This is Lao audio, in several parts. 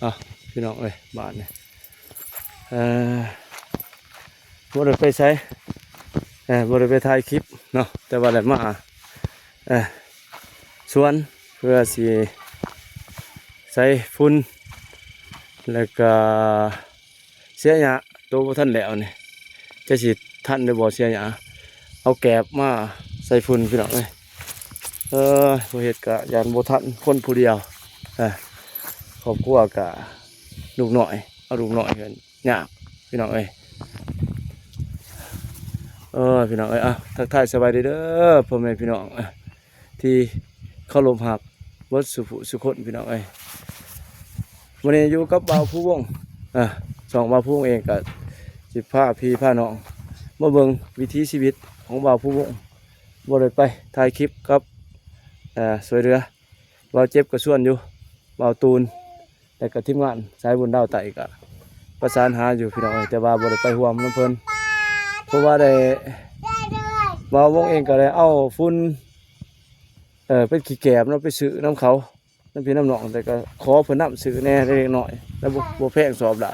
ເອົາ ພີ່ນ້ອງເອີຍ ບາດນີ້ ເອີ ບໍ່ໄດ້ໄປໃສ ເອີ ບໍ່ໄດ້ໄປຖ່າຍຄລິບເນາະ ແຕ່ວ່າໄດ້ມາ ເອີ ສວນ ເພື່ອຊິໃສ່ຝຸ່ນ ແລ້ວກະເສຍຫຍ້າ ໂຕບໍ່ທັນແລ້ວນີ້ ຈະຊິທັນຫຼືບໍ່ເສຍຫຍ້າ ເອົາແກບມາໃສ່ຝຸ່ນ ພີ່ນ້ອງເອີຍ. ເອີ ບໍ່ເຮັດກະຢ້ານບໍ່ທັນ ຄົນຜູ້ດຽວ ເອີ ຄອບຄົວກະລູກນ້ອຍ ເອົາລູກນ້ອຍເຮືອນຍາກ ພີ່ນ້ອງເອີຍ. ເອີ ພີ່ນ້ອງເອີຍ ເອົາ ທັກທາຍສະບາຍດີເດີ ພໍ່ແມ່ພີ່ນ້ອງ ເອີ ທີ່ເຄົາລົບຮັກເບິດສູ່ຜູ້ສູ່ຄົນ ພີ່ນ້ອງເອີຍ. ມື້ນີ້ຢູ່ກັບບ່າວພູວົງ ເອີ ຊ່ອງບ່າວພູວົງເອງກະຊິພາພີ່ພານ້ອງມາເບິ່ງວິຖີຊີວິດຂອງບ່າວພູວົງ ບໍ່ໄດ້ໄປຖ່າຍຄລິບກັບ ເອີ ຊ່ວຍເຫຼືອ ບ່າວເຈັບກະຊວນຢູ່ ບ່າວຕູນ ແລ້ວກະທີມງານສາຍບຸນດາວໃຕ້ກະປະສານຫາຢູ່ ພີ່ນ້ອງເອີຍ ແຕ່ວ່າບໍ່ໄດ້ໄປຮ່ວມນຳເພິ່ນ ເພາະວ່າໄດ້ ບ່າວວົງເອງກະໄດ້ເອົາຝຸ່ນ ເອີ ເປັນຂີ້ແກບເນາະ ໄປຊື້ນຳເຂົາ ນຳພີ່ນຳນ້ອງ ແຕ່ກະຂໍເພິ່ນນຳຊື້ແດ່ເລັກນ້ອຍ ແລ້ວບໍ່ ບໍ່ແພງ ສອບລະ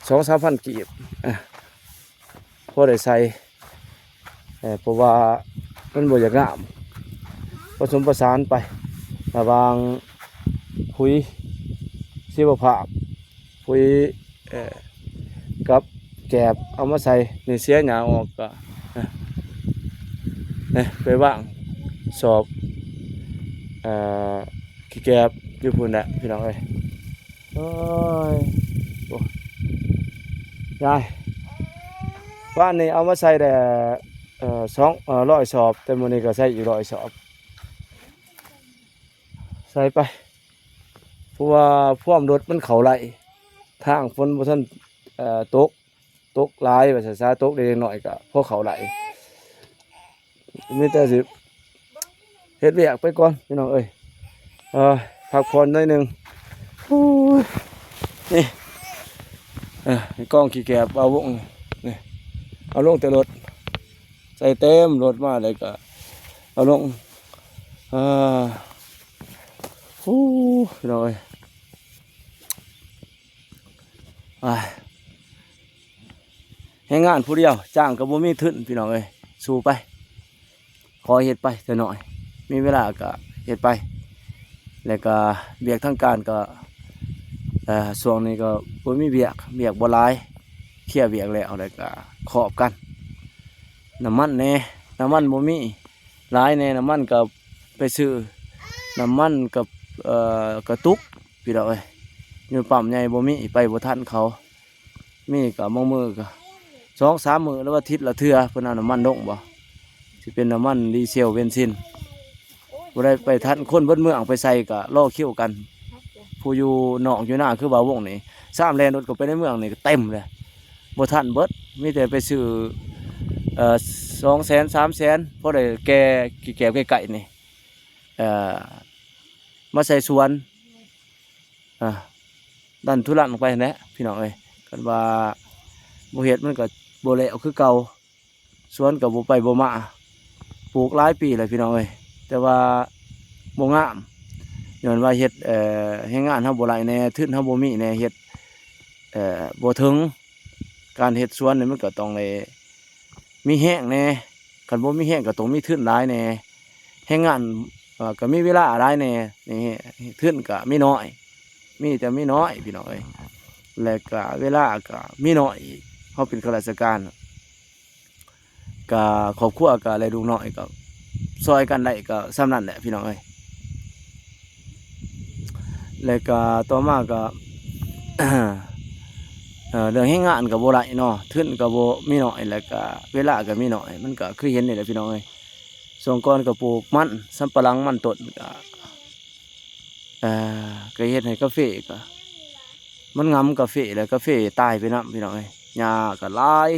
ສອງສາມພັນກີບ ເອີ ພໍໄດ້ໃສ່ ເອີ ເພາະວ່າມັນບໍ່ຢາກງາມ ປະສົມປະສານໄປລະຫວ່າງປຸ໋ຍຊີວະພາບ ປຸ໋ຍ ເອີ ກັບແກບເອົາມາໃສ່ ນີ້ເສຍຫຍ້າອອກກະ ເອີ ໄປວາງສອບ ເອີ ຂີ້ແກບຢູ່ພຸ້ນແຫຼະ ພີ່ນ້ອງເອີຍ. ໂອ້ຍ ໂອ້ ຍາຍ ວານນີ້ເອົາມາໃສ່ແດ່ ເອີ ສອງ ເອີ ຮ້ອຍສອບ ແຕ່ມື້ນີ້ກະໃສ່ອີກຮ້ອຍສອບ ໃສ່ໄປ ເພາະວ່າພວມລົດມັນເຂົ້າໄລ່ ທາງຝົນບໍ່ທັນ ເອີ ຕົກ ຕົກຫຼາຍວ່າຊັ້ນຊະ ຕົກເລັກໆນ້ອຍໆກະພໍເຂົ້າໄລ່ ມີແຕ່ຊິເຮັດວຽກໄປກ່ອນ ພີ່ນ້ອງເອີຍ ເອີ ພັກຜ່ອນໜ້ອຍໜຶ່ງ. ໂອ້ຍ ນີ້ ເອີ ກອງຂີ້ແກບບ່າວວົງນີ້ ເອົາລົງແຕ່ລົດ ໃສ່ເຕັມລົດມາ ແລ້ວກະເອົາລົງ ເອີ ໂອ້ ພີ່ນ້ອງເອີຍ ອ້າຍ ແຮງງານຜູ້ດຽວ ຈ້າງກະບໍ່ມີທຶນ ພີ່ນ້ອງເອີຍ ສູ້ໄປ ຂໍເຮັດໄປແຕ່ນ້ອຍ ມີເວລາກະເຮັດໄປ ແລ້ວກະວຽກທາງການກະ ເອີ ຊ່ວງນີ້ກະບໍ່ມີວຽກ ວຽກບໍ່ຫຼາຍ ເຄຍວຽກແລ້ວ ແລ້ວກະຂອບກັນ ນ້ຳມັນແດ່ ນ້ຳມັນບໍ່ມີຫຼາຍແດ່ ນ້ຳມັນກະໄປຊື້ ນ້ຳມັນກະ ເອີ ກະຕຸກ ພີ່ນ້ອງເອີຍ ຢູ່ປ້ຳໃຫຍ່ບໍ່ມີ ໄປບໍ່ທັນເຂົາ ມີກະບາງມື້ກະສອງສາມມື້ ຫຼືວ່າທິດລະເທື່ອ ເພິ່ນເອົານ້ຳມັນລົງບໍ່ ຊິເປັນນ້ຳມັນດີເຊວ ເບັນຊິນ ບໍ່ໄດ້ໄປທັນ ຄົນເບິດເມືອງໄປໃສ່ກະລໍຄິວກັນ ຜູ້ຢູ່ນອກຢູ່ນາຄືບ່າວວົງນີ້ ຊາມແລ່ນລົດເຂົ້າໄປໃນເມືອງນີ້ກະເຕັມເລີຍ ບໍ່ທັນເບິດ ມີແຕ່ໄປຊື້ ເອີ ສອງແສນ ສາມແສນ ພໍໄດ້ແກ່ຂີ້ແກບໃກ້ໆນີ້ ເອີ ມາໃສ່ສວນ ອ່າ ດັນທຸລັນໄປຫັ້ນແຫຼະ ພີ່ນ້ອງເອີຍ ຄັນວ່າບໍ່ເຮັດມັນກະບໍ່ແລ້ວຄືເກົ່າ ສວນກະບໍ່ໄປບໍ່ມາ ປູກຫຼາຍປີແລ້ວ ພີ່ນ້ອງເອີຍ ແຕ່ວ່າບໍ່ງາມ ຍ້ອນວ່າເຮັດ ເອີ ແຮງງານເຮົາບໍ່ຫຼາຍແດ່ ທຶນເຮົາບໍ່ມີແດ່ ເຮັດ ເອີ ບໍ່ເຖິງ ການເຮັດສວນນີ້ມັນກະຕ້ອງໄດ້ມີແຮງແດ່ ຄັນບໍ່ມີແຮງກະຕ້ອງມີທຶນຫຼາຍແດ່ ແຮງງານ ເອີ ກະມີເວລາຫຼາຍແດ່ ນີ້ ທຶນກະມີໜ້ອຍ ມີແຕ່ມີໜ້ອຍ ພີ່ນ້ອງເອີຍ ແລະກະເວລາກະມີໜ້ອຍອີກ ເຮົາເປັນຂ້າລາຊະການ ກະຄອບຄົວກະ ແລະລູກນ້ອຍກະຊ່ອຍກັນໄດ້ກະສ່ຳນັ້ນແຫຼະ ພີ່ນ້ອງເອີຍ. ແລ້ວກະຕໍ່ມາກະ ເອີ ເລື່ອງແຮງງານກະບໍ່ໄດ້ເນາະ ທຶນກະບໍ່ມີໜ້ອຍ ແລ້ວກະເວລາກະມີໜ້ອຍ ມັນກະຄືເຫັນນີ້ແຫຼະ ພີ່ນ້ອງເອີຍ. ຊ່ວງກ່ອນກະປູກມັນສຳປະຫຼັງ ມັນຕົ້ນກະ ເອີ ກະເຮັດໃຫ້ກາເຟກະ ມັນຫງຳກາເຟ ແລ້ວກາເຟຕາຍໄປນຳ ພີ່ນ້ອງເອີຍ. ຫຍ້າກະຫຼາຍ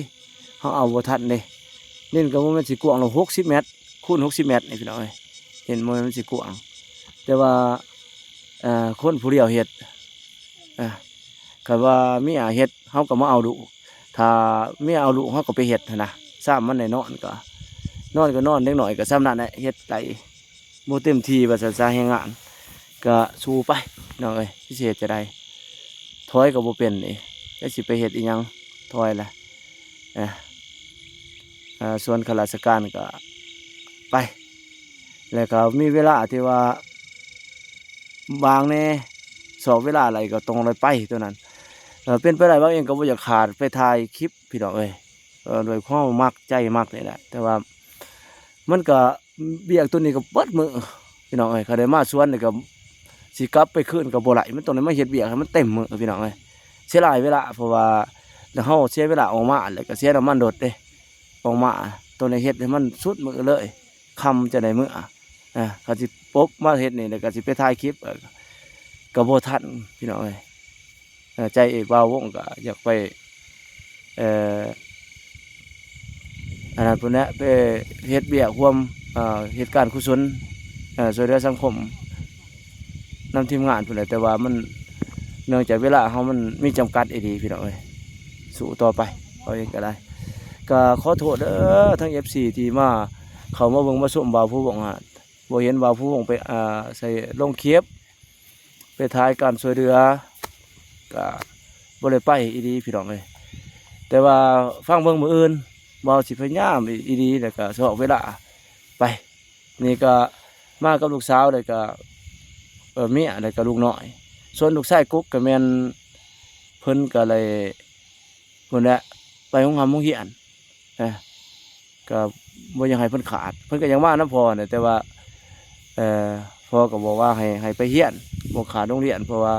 ເຮົາເອົາບໍ່ທັນເດ້. ດິນກະບໍ່ແມ່ນຊິກວ້າງດອກ ຫົກສິບແມັດ ຄູນຫົກສິບແມັດນີ້ ພີ່ນ້ອງເອີຍ. ເຫັນບໍ່ ມັນຊິກວ້າງ ແຕ່ວ່າ ເອີ ຄົນຜູ້ດຽວເຮັດ ເອີ ຄັນວ່າເມຍເຮັດ ເຮົາກະມາເອົາລູກ ຖ້າເມຍເອົາລູກ ເຮົາກະໄປເຮັດຫັ້ນນະ. ຊາມມັນໄດ້ນອນກະນອນ ກະນອນ ເດັກນ້ອຍກະສ່ຳນັ້ນແຫຼະ ເຮັດໄດ້ບໍ່ເຕັມທີ່ ວ່າຊັ້ນຊະ. ແຮງງານກະສູ້ໄປ ພີ່ນ້ອງເອີຍ ຊິເຮັດຈັ່ງໃດ. ຖອຍກໍບໍ່ເປັນອີກ ຈັກຊິໄປເຮັດອີ່ຫຍັງ ຖອຍລະ ເອີ ເອີ ສ່ວນຂ້າລາຊະການກໍໄປ ແລ້ວກໍມີເວລາທີ່ວ່າວ່າງແດ່ ຊອກເວລາໄດ້ກໍຕ້ອງໄດ້ໄປຕົວນັ້ນ. ເອີ ເປັນໄປໄດ້ ບ່າວເອງກໍບໍ່ຢາກຂາດໄປຖ່າຍຄລິບ ພີ່ນ້ອງເອີຍ ເອີ ດ້ວຍຄວາມມັກໃຈມັກນີ້ແຫຼະ ແຕ່ວ່າມັນກໍ ວຽກຕົວນີ້ກໍເບິດມື້ ພີ່ນ້ອງເອີຍ ຄັນໄດ້ມາສວນນີ້ກໍຊິກັບໄປຄືນກໍບໍ່ໄດ້ ມັນຕ້ອງໄດ້ມາເຮັດວຽກໃຫ້ມັນເຕັມມື້ ພີ່ນ້ອງເອີຍ ເສຍຫຼາຍເວລາ ເພາະວ່າເຮົາເສຍເວລາອອກມາ ແລ້ວກໍເສຍນ້ຳມັນລົດເດ້ ອອກມາຕ້ອງໄດ້ເຮັດໃຫ້ມັນສຸດມື້ເລີຍ ຄ່ຳຈະໄດ້ເມືອ ເອີ ຄັນຊິປົບມາເຮັດນີ້ ແລ້ວກໍຊິໄປຖ່າຍຄລິບ ເອີ ກໍບໍ່ທັນ ພີ່ນ້ອງເອີຍ. ເອີ ໃຈເອກບ່າວວົງກໍຢາກໄປ ເອີ ອັນນັ້ນພຸ້ນແຫຼະ ໄປເຮັດວຽກຮ່ວມ ເອີ ເຮັດການກຸສົນ ເອີ ຊ່ວຍເຫຼືອສັງຄົມນຳທີມງານພຸ້ນແຫຼະ ແຕ່ວ່າມັນ ເນື່ອງຈາກເວລາເຮົາມັນມີຈຳກັດອີ່ຫຼີ ພີ່ນ້ອງເອີຍ ສູ້ຕໍ່ໄປ ເຮົາເອງກໍໄດ້ ກໍຂໍໂທດເດີ ທັງເອັຟຊີທີ່ມາ ເຂົ້າມາເບິ່ງມາຊົມບ່າວພູວົງ ບໍ່ເຫັນບ່າວພູວົງໄປ ອ່າ ໃສ່ລົງຄລິບ ໄປຖ່າຍການຊ່ວຍເຫຼືອ ກະບໍ່ໄດ້ໄປອີ່ຫຼີ ພີ່ນ້ອງເອີຍ ແຕ່ວ່າຟັງເບິ່ງມື້ອື່ນ ບ່າວຊິພະຍາຍາມອີ່ຫຼີ ແລ້ວກະຊອກເວລາໄປ ນີ້ກະມາກັບລູກສາວ ແລ້ວກະ ເອີ ເມຍ ແລ້ວກະລູກນ້ອຍ ສ່ວນລູກຊາຍກົກກະແມ່ນເພິ່ນກະໄດ້ ພຸ້ນແຫຼະ ໄປໂຮງຮ່ຳໂຮງຮຽນ ເອີ ກໍບໍ່ຢາກໃຫ້ເພິ່ນຂາດ ເພິ່ນກໍຢາກມານຳພໍ່ແຫຼະ ແຕ່ວ່າ ເອີ ພໍ່ກໍບອກວ່າໃຫ້ ໃຫ້ໄປຮຽນ ບໍ່ຂາດໂຮງຮຽນ ເພາະວ່າ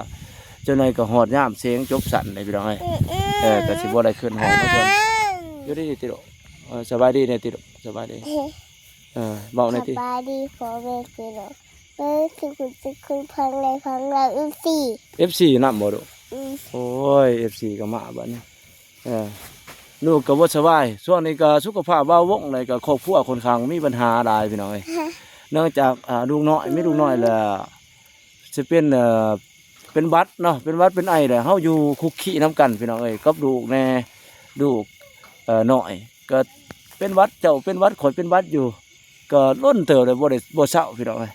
ຈັກໜ່ອຍກໍຮອດຍາມເສັງຈົບຊັ້ນເດ້ ພີ່ນ້ອງເອີຍ ເອີ ກໍຊິບໍ່ໄດ້ຂຶ້ນຫ້ອງນຳເພິ່ນ ຢູ່ດີໆ ຕິລູກ ເອີ ສະບາຍດີແດ່ຕິລູກ ສະບາຍດີ ເອີ ເວົ້າແດ່ຕິ ສະບາຍດີພໍ່ແມ່ພີ່ນ້ອງ ເບິ່ງຄືຄຸນ ຄືຄຸນ ຟັງໄດ້ຟັງລາວ ເອັຟຊີ ເອັຟຊີນຳບໍ່ລູກ ອືມ ໂອ້ຍ ເອັຟຊີກໍມາບັດນີ້ ເອີ ລູກກໍບໍ່ສະບາຍ ຊ່ວງນີ້ກໍສຸຂະພາບບ່າວວົງ ແລ້ວກໍຄອບຄົວຂ້ອນຂ້າງມີບັນຫາຫຼາຍ ພີ່ນ້ອງເອີຍ ເນື່ອງຈາກ ອ່າ ລູກນ້ອຍ ມີລູກນ້ອຍແລ້ວ ຊິເປັນ ເອີ ເປັນຫວັດເນາະ ເປັນຫວັດເປັນໄອແຫຼະ ເຮົາຢູ່ຄຸກຄີນຳກັນ ພີ່ນ້ອງເອີຍ ກັບລູກແດ່ ລູກ ເອີ ນ້ອຍ ກໍເປັນຫວັດ ເຈົ້າເປັນຫວັດ ຂ້ອຍເປັນຫວັດຢູ່ ກໍດົນເຕີບແລ້ວ ບໍ່ໄດ້ ບໍ່ເຊົາ ພີ່ນ້ອງເອີຍ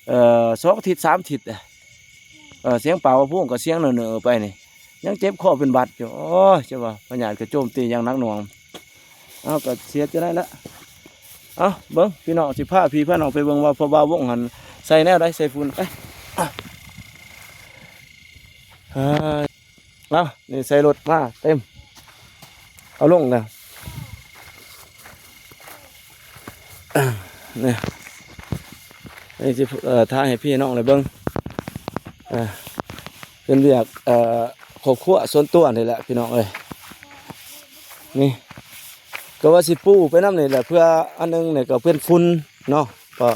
ເອີ ສອງອາທິດ ສາມອາທິດ ເອີ ສຽງປາກວ່າໂພງກໍສຽງເໜີ່ໆ ໄປນີ້ ຍັງເຈັບຄໍເປັນຫວັດຢູ່ ໂອ້ຍ ຈະວ່າພະຍາດກໍໂຈມຕີຢ່າງໜັກໜ່ວງ ເອົາ ກໍເສຍຈະໄດ້ລະ ເອົາ ເບິ່ງ ພີ່ນ້ອງ ຊິພາພີ່ພານ້ອງໄປເບິ່ງວ່າພໍ່ບ່າວວົງຫັ້ນໃສ່ແນວໃດ ໃສ່ຝຸ່ນ ໄປ ເອີ ເອົາ ນີ້ໃສ່ລົດມາເຕັມ ເອົາລົງນະ ນີ້ ນີ້ຊິ ເອີ ຖ່າຍໃຫ້ພີ່ນ້ອງໄດ້ເບິ່ງ ເອີ ເປັນວຽກ ເອີ ຄອບຄົວສ່ວນຕົວນີ້ແຫຼະ ພີ່ນ້ອງເອີຍ ນີ້ ກໍວ່າຊິປູໄປນຳນີ້ແຫຼະ ເພື່ອອັນໜຶ່ງນີ້ກໍເປັນຝຸ່ນເນາະ ກໍ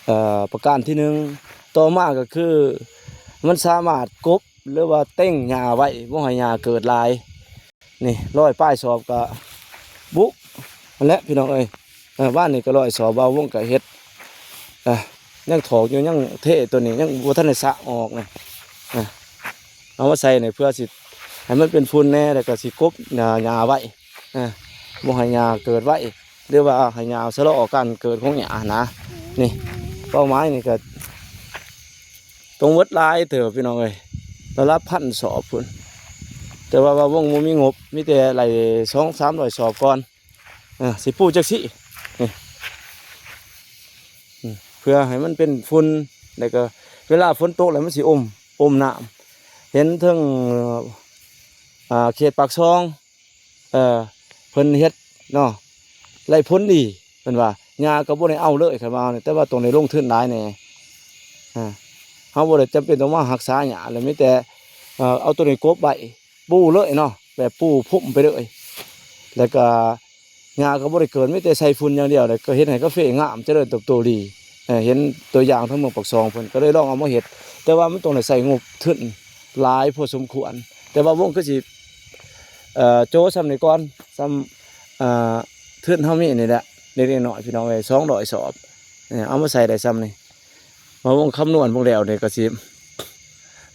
ເອີ ປະການທີໜຶ່ງ ຕໍ່ມາກໍຄືມັນສາມາດກົບ ຫຼືວ່າເຕັງຫຍ້າໄວ້ ບໍ່ໃຫ້ຫຍ້າເກີດຫຼາຍ ນີ້ ຮ້ອຍປາຍສອບກໍບຸຫັ້ນແຫຼະ ພີ່ນ້ອງເອີຍ ເອີ ວານນີ້ກໍຮ້ອຍສອບ ບ່າວວົງກໍເຮັດ ເອີ ຍັງຖອກຢູ່ ຍັງເທຕົວນີ້ ຍັງບໍ່ທັນໄດ້ສະອອກນະ ເອີ ເອົາມາໃສ່ນີ້ເພື່ອຊິໃຫ້ມັນເປັນຝຸ່ນແດ່ ແລ້ວກໍຊິກົບຫຍ້າ ຫຍ້າໄວ້ ເອີ ບໍ່ໃຫ້ຫຍ້າເກີດໄວ ຫຼືວ່າໃຫ້ຫຍ້າຊະລໍການເກີດຂອງຫຍ້າຫັ້ນນະ ນີ້ ເປົ້າໝາຍນີ້ກໍຕ້ອງເບິດຫຼາຍເຕີບ ພີ່ນ້ອງເອີຍ ລະດັບພັນສອບພຸ້ນ ແຕ່ວ່າ ວ່າວົງບໍ່ມີງົບ ມີແຕ່ໄລ່ສອງສາມຮ້ອຍສອບກ່ອນ ເອີ ຊິປູຈັກຊີ້ ນີ້ ອືມ ເພື່ອໃຫ້ມັນເປັນຝຸ່ນ ແລ້ວກໍເວລາຝົນຕົກແລ້ວມັນຊິອົມ ອົມນ້ຳ ເຫັນເທິງ ອ່າ ເຂດປາກຊ່ອງ ເອີ ເພິ່ນເຮັດເນາະ ໄດ້ຜົນດີ ເພິ່ນວ່າ ຫຍ້າກໍບໍ່ໄດ້ເອົາເລີຍ ຄັນວ່າ ແຕ່ວ່າຕ້ອງໄດ້ລົງທຶນຫຼາຍແດ່ ເຮົາບໍ່ໄດ້ຈຳເປັນຕ້ອງມາຮັກສາຫຍ້າ ແລ້ວມີແຕ່ ເອົາ ເອົາໂຕນີ້ກົບໄວ້ ປູເລີຍເນາະ ແບບປູພຸ້ມໄປເລີຍ ແລ້ວກໍຫຍ້າກໍບໍ່ໄດ້ເກີດ ມີແຕ່ໃສ່ຝຸ່ນຢ່າງດຽວ ແລ້ວກໍເຮັດໃຫ້ກາເຟງາມ ຈະເລີນເຕີບໂຕດີ ເອີ ເຫັນຕົວຢ່າງທາງເມືອງປາກຊ່ອງເພິ່ນ ກໍເລີຍລອງເອົາມາເຮັດ ແຕ່ວ່າມັນຕ້ອງໄດ້ໃສ່ງົບທຶນຫຼາຍພໍສົມຄວນ ແຕ່ວ່າວົງຄືຊິ ເອີ ໂຈະຊ່ຳນີ້ກ່ອນ ຊ່ຳ ເອີ ທຶນເຮົາມີນີ້ແຫຼະ ເລັກໆນ້ອຍໆ ພີ່ນ້ອງເອີຍ ສອງຮ້ອຍສອບ ເອີ ເອົາມາໃສ່ໄດ້ຊ່ຳນີ້ ມາວົງຄຳນວນເບິ່ງແລ້ວນີ້ກໍຊິ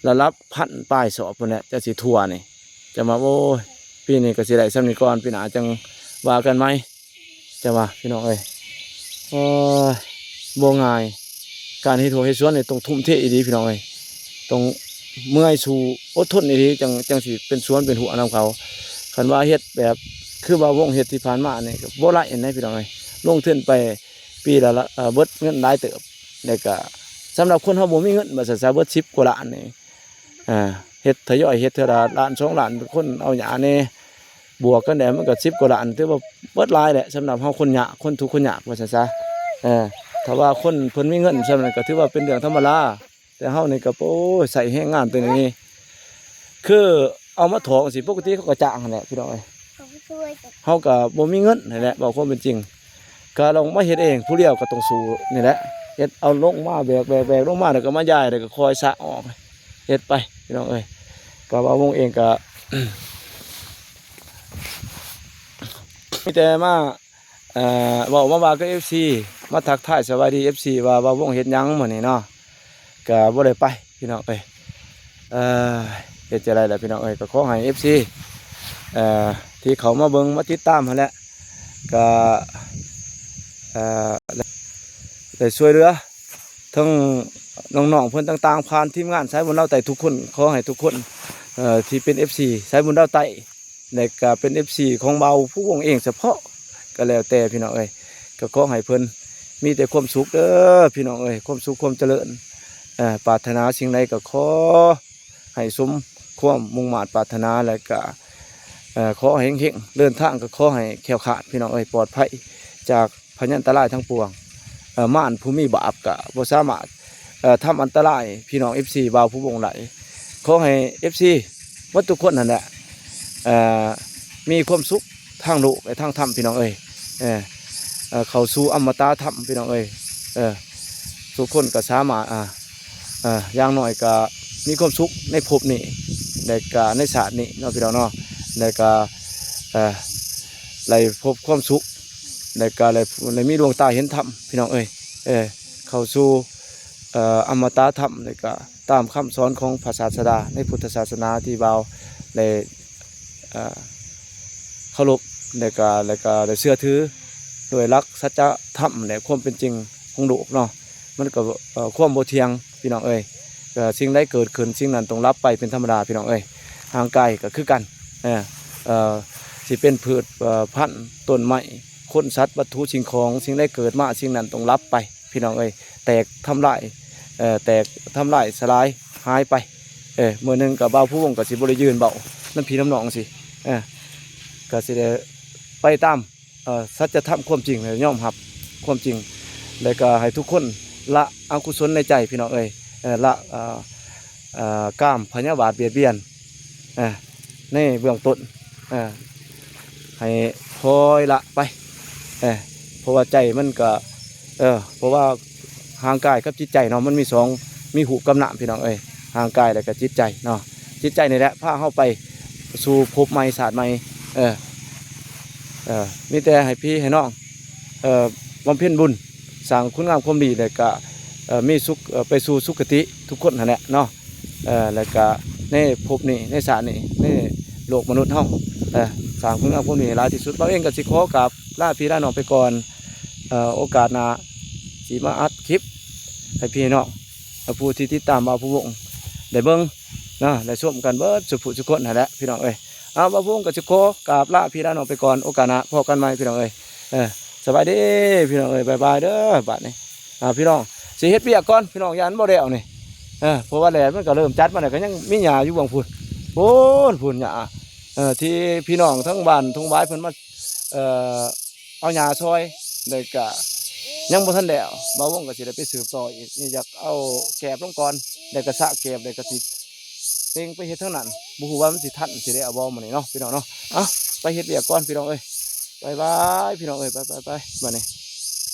ລະດັບພັນປາຍສອບພຸ້ນແຫຼະ ຈະຊິທົ່ວນີ້ ຈະມາ ໂອ້ຍ ປີນີ້ກໍຊິໄດ້ຊ່ຳນີ້ກ່ອນ ປີໜ້າຈັ່ງວ່າກັນໃໝ່ ຈະວ່າ ພີ່ນ້ອງເອີຍ ໂອ້ຍ ບໍ່ງ່າຍ ການເຮັດຮົ້ວເຮັດສວນນີ້ຕ້ອງທຸ່ມເທອີ່ຫຼີ ພີ່ນ້ອງເອີຍ ຕ້ອງ ເມື່ອຍສູ້ ອົດທົນອີ່ຫຼີ ຈັ່ງ ຈັ່ງຊິເປັນສວນເປັນຮົ້ວນຳເຂົາ. ຄັນວ່າເຮັດແບບຄືວ່າວົງເຮັດທີ່ຜ່ານມານີ້ກໍບໍ່ໄດ້ນະພີ່ນ້ອງເອີຍ. ລົງທຶນໄປປີລະ ລະ ເອີ ເບິດເງິນຫຼາຍເຕີບ. ແລ້ວກໍສຳລັບຄົນເຮົາບໍ່ມີເງິນວ່າຊັ້ນຊະ ເບິດສິບກວ່າລ້ານນີ້ ອ່າ ເຮັດທະຍອຍເຮັດເທື່ອລະລ້ານສອງລ້ານ ຄົນເອົາຫຍ້າແດ່ ບວກກັນແລ້ວມັນກໍສິບກວ່າລ້ານ ຖືວ່າເບິດຫຼາຍແຫຼະ ສຳລັບເຮົາຄົນຍາກ ຄົນທຸກຄົນຍາກວ່າຊັ້ນຊະ. ເອີ ຖ້າວ່າຄົນເພິ່ນມີເງິນສ່ຳນັ້ນກໍຖືວ່າເປັນເລື່ອງທຳມະດາ ແຕ່ເຮົານີ້ກໍ ໂອ້ຍ ໃຊ້ແຮງງານຕົວນີ້ ຄືເອົາມາຖອກຈັ່ງຊີ້ ປົກກະຕິເຂົາກໍຈ້າງຫັ້ນແຫຼະພີ່ນ້ອງເອີຍ. ເຮົາກໍບໍ່ມີເງິນຫັ້ນແຫຼະ ເວົ້າຄວາມເປັນຈິງ ກໍລອງມາເຮັດເອງ ຜູ້ດຽວກໍຕ້ອງສູ້ນີ້ແຫຼະ. ເຮັດເອົາລົງມາ ແບກ ແບກ ແບກລົງມາ ແລ້ວກໍມາຢາຍ ແລ້ວກໍຄ່ອຍສະອອກ ເຮັດໄປພີ່ນ້ອງເອີຍ. ກໍວ່າວົງເອງກໍ ມີແຕ່ມາ ເອີ ເວົ້າມາວ່າກັບເອັຟຊີ ມາທັກທາຍສະບາຍດີເອັຟຊີ ວ່າ ວ່າວົງເຮັດຫຍັງມື້ນີ້ເນາະ ກໍບໍ່ໄດ້ໄປພີ່ນ້ອງເອີຍ. ເອີ ເຮັດຈັ່ງໃດລະພີ່ນ້ອງເອີຍ ກໍຂໍໃຫ້ເອັຟຊີ ເອີ ທີ່ເຂົ້າມາເບິ່ງມາຕິດຕາມຫັ້ນແຫຼະ ກໍ ເອີ ໄດ້ຊ່ວຍເຫຼືອ ທັງນ້ອງໆເພິ່ນຕ່າງໆ ຜ່ານທີມງານສາຍບຸນລາວໃຕ້ທຸກຄົນ. ຂໍໃຫ້ທຸກຄົນ ເອີ ທີ່ເປັນເອັຟຊີສາຍບຸນລາວໃຕ້ ແລະກະເປັນເອັຟຊີຂອງບ່າວພູວົງເອງສະເພາະ ກໍແລ້ວແຕ່ພີ່ນ້ອງເອີຍ ກໍຂໍໃຫ້ເພິ່ນມີແຕ່ຄວາມສຸກເດີພີ່ນ້ອງເອີຍ ຄວາມສຸກຄວາມຈະເລີນ. ເອີ ປາດຖະໜາສິ່ງໃດກໍຂໍໃຫ້ສົມຄວາມມຸ່ງມາດປາດຖະໜາ ແລະກະ ເອີ ຂໍໃຫ້ເຮັງໆ ເດີນທາງກໍຂໍໃຫ້ແຄ້ວຄາດພີ່ນ້ອງເອີຍ ປອດໄພຈາກ ພະຍັນຕະລາຍທັງປວງ ເອີ ມານຜູ້ມີບາບກະບໍ່ສາມາດ ເອີ ທຳອັນຕະລາຍພີ່ນ້ອງເອັຟຊີບ່າວພູວົງໄດ້. ຂໍໃຫ້ເອັຟຊີໝົດທຸກຄົນຫັ້ນແຫຼະ ເອີ ມີຄວາມສຸກທາງໂລກ ແລະ ທາງທຳພີ່ນ້ອງເອີຍ ເອີ ເອີ ເຂົ້າສູ່ອະມະຕະທຳພີ່ນ້ອງເອີຍ. ເອີ ທຸກຄົນກໍສາມາດ ອ່າ ເອີ ຢ່າງໜ້ອຍກໍມີຄວາມສຸກໃນພົບນີ້ ແລະກະໃນຊາດນີ້ເນາະພີ່ນ້ອງເນາະ ແລະກະ ເອີ ໄດ້ພົບຄວາມສຸກ ແລະກະໄດ້ ໄດ້ມີດວງຕາເຫັນທຳພີ່ນ້ອງເອີຍ ເອີ ເຂົ້າສູ່ ເອີ ອະມະຕະທຳ ແລະກະຕາມຄຳສອນຂອງພະສາສະດາໃນພຸດທະສາສະໜາທີ່ບ່າວໄດ້ ເອີ ເຄົາລົບ ແລະກະ ແລະກະໄດ້ເຊື່ອຖືດ້ວຍຫຼັກສັດຈະທຳ ແລະຄວາມເປັນຈິງຂອງໂລກເນາະ. ມັນກໍ ເອີ ຄວາມບໍ່ທ່ຽງພີ່ນ້ອງເອີຍ ກໍສິ່ງໃດເກີດຂຶ້ນ ສິ່ງນັ້ນຕ້ອງດັບໄປເປັນທຳມະດາພີ່ນ້ອງເອີຍ. ຮ່າງກາຍກໍຄືກັນ ເອີ ເອີ ຊິເປັນພືດ ເອີ ພັນ ຕົ້ນໄມ້ ຄົນ ສັດ ວັດຖຸ ສິ່ງຂອງ ສິ່ງໃດເກີດມາ ສິ່ງນັ້ນຕ້ອງດັບໄປພີ່ນ້ອງເອີຍ ແຕກທຳລາຍ ເອີ ແຕກທຳລາຍສະຫຼາຍຫາຍໄປ. ເອີ ມື້ໜຶ່ງກໍບ່າວພູວົງກໍຊິບໍ່ໄດ້ຢືນເວົ້ານຳພີ່ນຳນ້ອງຊີ້ ເອີ ກໍຊິໄດ້ໄປຕາມ ເອີ ສັດຈະທຳຄວາມຈິງ ແລະ ຍອມຮັບຄວາມຈິງ ແລະກະໃຫ້ທຸກຄົນລະອະກຸສົນໃນໃຈພີ່ນ້ອງເອີຍ ເອີ ລະ ເອີ ເອີ ກາມພະຍາບາດບຽດບຽນ ເອີ ໃນເບື້ອງຕົ້ນ ເອີ ໃຫ້ຄ່ອຍລະໄປ ເອີ ເພາະວ່າໃຈມັນກະ ເອີ ເພາະວ່າຮ່າງກາຍກັບຈິດໃຈເນາະ ມັນມີສອງ ມີຮູບກັບນາມພີ່ນ້ອງເອີຍ ຮ່າງກາຍແລະກະຈິດໃຈເນາະ. ຈິດໃຈນີ້ແຫຼະພາເຮົາໄປສູ່ພົບໃໝ່ຊາດໃໝ່ ເອີ ເອີ ມີແຕ່ໃຫ້ພີ່ໃຫ້ນ້ອງ ເອີ ບຳເພັນບຸນ ສ້າງຄຸນງາມຄວາມດີ ແລ້ວກະ ເອີ ມີສຸກ ເອີ ໄປສູ່ສຸຄະຕິທຸກຄົນຫັ້ນແຫຼະເນາະ. ເອີ ແລ້ວກະໃນພົບນີ້ ໃນຊາດນີ້ ໃນໂລກມະນຸດເຮົາ ເອີ ສ້າງຄຸນງາມຄວາມດີໃຫ້ຫຼາຍທີ່ສຸດ. ບ່າວເອງກໍຊິຂໍກາບລາພີ່ລານ້ອງໄປກ່ອນ ເອີ ໂອກາດໜ້າຊິມາອັດຄລິບໃຫ້ພີ່ນ້ອງ ແລະ ຜູ້ທີ່ຕິດຕາມບ່າວພູວົງໄດ້ເບິ່ງເນາະ ໄດ້ຊົມກັນເບິດສູ່ຜູ້ສູ່ຄົນຫັ້ນແຫຼະພີ່ນ້ອງເອີຍ. ເອົາ ບ່າວພູວົງກໍຊິຂໍກາບລາພີ່ລານ້ອງໄປກ່ອນ ໂອກາດໜ້າພໍ້ກັນໃໝ່ພີ່ນ້ອງເອີຍ. ເອີ ສະບາຍດີພີ່ນ້ອງເອີຍ ບາຍບາຍເດີບາດນີ້. ອ່າ ພີ່ນ້ອງຊິເຮັດວຽກກ່ອນ ພີ່ນ້ອງ ຢ້ານບໍ່ແລ້ວນີ້ ເອີ ເພາະວ່າແດດມັນກໍເລີ່ມຈັດມາແລ້ວ ກໍຍັງມີຫຍ້າຢູ່ເບື້ອງພຸ້ນ ພຸ້ນ ພຸ້ນຫຍ້າ ເອີ ທີ່ພີ່ນ້ອງທາງບ້ານທົ່ງຫວາຍເພິ່ນມາ ເອີ ເອົາຫຍ້າຊ່ອຍ ແລ້ວກະຍັງບໍ່ທັນແລ້ວ ບ່າວວົງກໍຊິໄດ້ໄປສືບຕໍ່ອີກ. ນີ້ຢາກເອົາແກບລົງກ່ອນ ແລ້ວກະສະແກບ ແລ້ວກະຊິເລັ່ງໄປເຮັດທາງນັ້ນ ບໍ່ຮູ້ວ່າມັນຊິທັນຊິໄດ້ເອົາບໍ່ມື້ນີ້ເນາະ ພີ່ນ້ອງເນາະ. ເອົາ ໄປເຮັດວຽກກ່ອນ ພີ່ນ້ອງເອີຍ ບາຍບາຍ ພີ່ນ້ອງເອີຍ ໄປ ໄປ ໄປ ບາດນີ້.